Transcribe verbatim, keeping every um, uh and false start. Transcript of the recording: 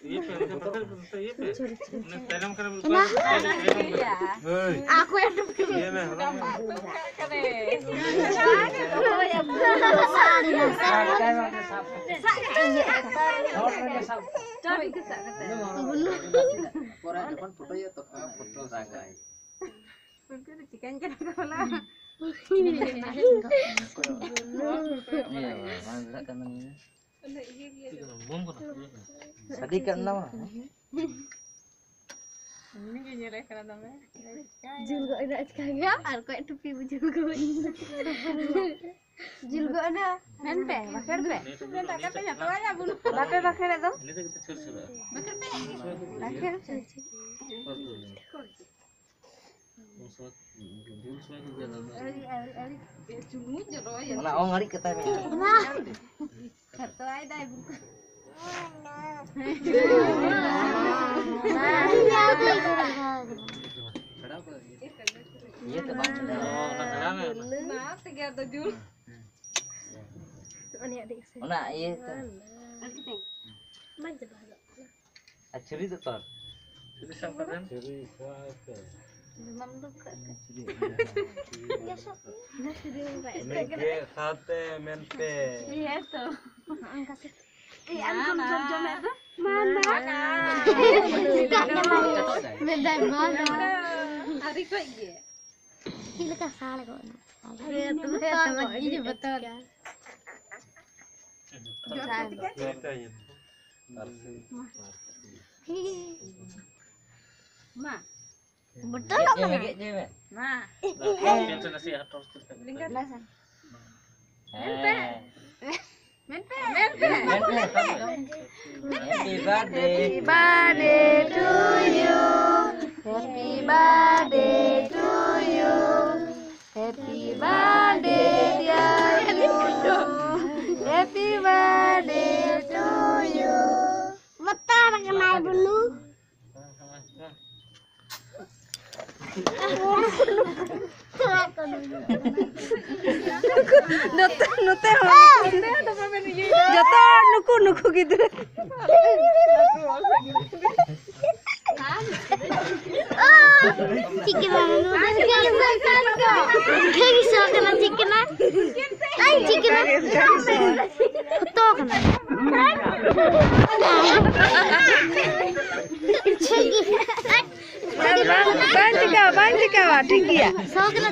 ᱤᱭᱟᱹ ᱯᱮ, ᱚᱱᱛᱮ ᱯᱟᱥᱮ, ᱚᱱᱛᱮ ᱤᱭᱟᱹ ᱯᱮ᱾ ᱚᱱᱮ ᱛᱟᱭᱱᱚᱢ ᱠᱟᱱᱟ ᱵᱚᱞᱮ, ᱛᱟᱭᱱᱚᱢ ᱠᱟᱱᱟ᱾ ᱦᱳᱭ᱾ ᱟᱠᱚ ᱮᱴᱩ ᱤᱭᱟᱹ ᱢᱮ, ᱦᱟᱱᱟ ᱢᱮ᱾ ᱯᱚᱨᱮ ᱡᱚᱠᱷᱚᱱ ᱯᱷᱳᱴᱳ ᱦᱩᱭᱩᱜᱼᱟ, ᱛᱚᱠᱷᱚᱱ ᱯᱷᱳᱴᱳ ᱨᱟᱜᱟᱭ᱾ ᱩᱱᱠᱩ ᱫᱚ ᱪᱤᱠᱟᱹᱧ ᱠᱟᱱᱟ ᱠᱚ ᱦᱚᱞᱟ᱾ ᱤᱭᱟᱹ, ᱵᱟᱝ ᱵᱮᱲᱟᱜ ᱠᱟᱱ ᱛᱟᱢᱟ᱾ ᱥᱟᱰᱮ ᱠᱟᱱ ᱛᱟᱢᱟ᱾ ᱩᱱᱤ ᱜᱮ ᱧᱮᱞᱮ ᱠᱟᱱᱟ ᱫᱚᱢᱮ᱾ ᱡᱩᱞ ᱜᱚᱫ ᱮᱱᱟ ᱟᱪᱠᱟ ᱜᱮ, ᱟᱨ ᱚᱠᱚᱭᱟᱜ ᱴᱩᱯᱤ ᱵᱩᱡᱷᱟᱹᱣ ᱜᱚᱫ ᱮᱱᱟ᱾ ᱡᱩᱞ ᱜᱚᱫ ᱮᱱᱟ᱾ ᱢᱮᱱ ᱯᱮ, ᱵᱟᱠᱷᱮᱲ ᱯᱮ᱾ ᱵᱟᱯᱮ ᱵᱟᱠᱷᱮᱲᱮᱫ ᱫᱚ? ᱵᱟᱠᱷᱮᱲ ᱯᱮ᱾ ᱚᱱᱟ ᱚᱝ ᱟᱹᱲᱤ ᱠᱟᱛᱷᱟ ᱢᱮ᱾ ᱠᱷᱟᱛᱚᱟᱭ ᱫᱟᱭ ᱵᱩᱠᱟ᱾ ᱤᱭᱟᱹ ᱛᱮ ᱵᱟᱝ ᱪᱟᱞᱟᱜᱼᱟ᱾ ᱚᱱᱟ ᱛᱮᱜᱮ ᱟᱫᱚ ᱡᱩᱞ᱾ ᱚᱱᱟ ᱤᱭᱟᱹ ᱛᱮ᱾ ᱵᱟᱝ ᱪᱟᱵᱟ ᱦᱚᱫᱚᱜ ᱠᱟᱱᱟ᱾ ᱟᱨ ᱪᱷᱩᱨᱤ ᱫᱚ ᱛᱚᱨ᱾ ᱪᱷᱩᱨᱤ ᱥᱟᱵ ᱠᱟᱛᱮ᱾ ᱪᱷᱩᱨᱤ ᱥᱟᱵ ᱠᱟᱛᱮ᱾ ᱩᱱᱤ ᱜᱮᱫ ᱥᱟᱶᱛᱮ ᱢᱮᱱ ᱯᱮ᱾ ᱦᱮᱸ ᱛᱚ᱾ ᱮᱭ, ᱟᱢ ᱫᱚᱢ ᱡᱚᱢ ᱡᱚᱢᱮᱫ ᱫᱚ? ᱢᱟ, ᱢᱟ᱾ ᱢᱮᱱᱫᱟᱭ, ᱢᱟ, ᱢᱟ᱾ ᱟᱹᱣᱨᱤ ᱠᱷᱚᱡ ᱜᱮ᱾ ᱪᱮᱫ ᱞᱮᱠᱟ ᱥᱟᱲ ᱜᱚᱫ ᱮᱱᱟ? ᱦᱮᱸ, ᱛᱚᱵᱮ ᱛᱚ, ᱤᱧ ᱵᱚᱛᱚᱨ᱾ ᱢᱟ᱾ ᱵᱚᱛᱚᱨᱚᱜ ᱠᱟᱱᱟ᱾ ᱜᱮᱫ ᱧᱚᱜ ᱢᱮ᱾ ᱢᱟ᱾ ᱦᱮᱸ᱾ ᱞᱤᱸᱜᱟ᱾ ᱦᱮᱸ᱾ ᱢᱮᱱ ᱯᱮ᱾ ᱢᱮᱱ ᱯᱮ᱾ Happy birthday. Happy birthday to you. Happy birthday to you. Happy birthday, dear you. Happy birthday to you. ᱵᱚᱛᱚᱨ ᱠᱟᱱᱟᱭ ᱵᱩᱱᱩ᱾ ᱱᱚᱛᱮ, ᱱᱚᱛᱮ ᱦᱚᱸ᱾ ᱡᱚᱛᱚ ᱦᱚᱲ ᱱᱩᱠᱩ, ᱱᱩᱠᱩ ᱜᱤᱫᱽᱨᱟᱹ᱾ ᱪᱮᱫ ᱠᱟᱱᱟ? ᱱᱚᱣᱟ ᱫᱚ ᱪᱮᱫ ᱠᱟᱱᱟ? ᱪᱮᱫ ᱠᱟᱱᱟ? ᱟᱭ, ᱪᱮᱫ ᱠᱟᱱᱟ? ᱯᱷᱳᱴᱳ ᱠᱟᱱᱟ᱾ ᱵᱟᱝ, ᱵᱟᱝ ᱪᱤᱠᱟᱹᱣᱟ, ᱵᱟᱝ ᱪᱤᱠᱟᱹᱣᱟ, ᱴᱷᱤᱠ ᱜᱮᱭᱟ᱾ ᱥᱚ ᱠᱟᱱᱟ᱾